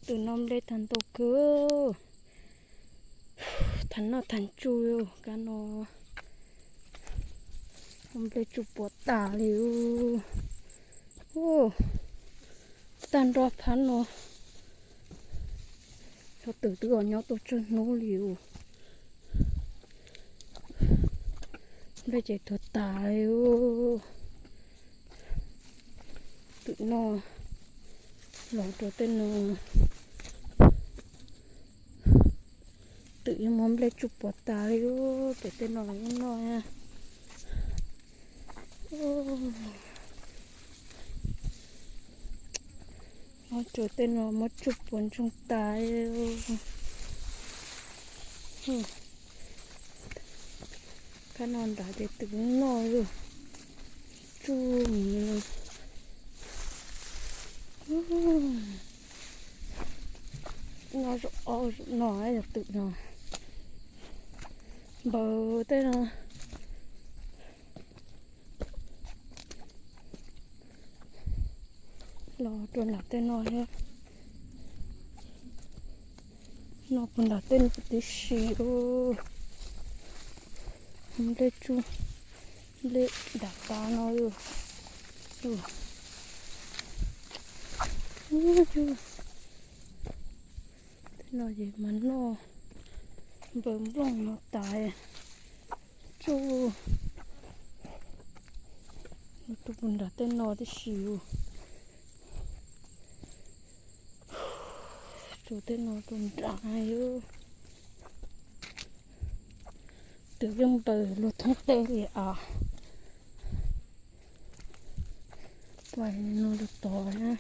Tus no nplej tag ntau kawg, thas noj thas tsuj, kab no nplej tsuj puas tas li. Tag nrho phab no, xyov twm twb los nyob tau tsawg hnub li. Nplej ces tuag tas li. Twm no los rau tej no, twm yeej muab nplej tsuj puas tas li. Pem tej no los yeej noj. Ob tsuas tej no muab tsuj puas ntsoog tas. Kab no nrad ces twm noj, tsuj mus. Noj zaum ob zaum no yog twm no. Npaws tej no los rau nram tej no thiab. Noj puag nram tej no tib si. Nplej tsuj, nplej nram tas no. Tej no ces mas noj npaws nplooj no tas, tsuj tuaj puag nram tej no tib si. Tsuj tej no rau nram. Twm yeej npaws luag thoob teb li as. Pais no rau tod na.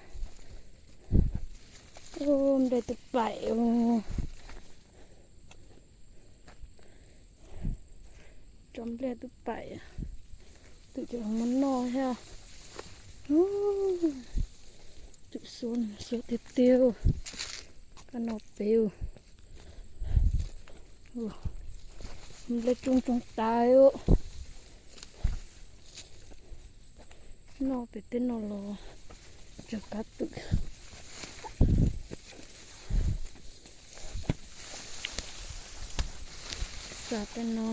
Nplej twb paim. Tsob nplej twb paim, twm cov muab noj thiab. Twm xua xua tiag tiag. Kab no pem, nplej tsuj ntsoog tas. Noj pem tej no los tsawg kab twm. Xa tej no,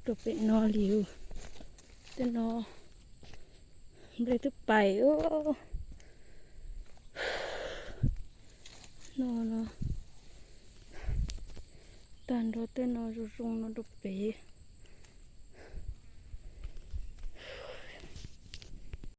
rau pem no li. Tej no nplej twb paim. No no, tag nrho tej no zoo zoo no rau pem.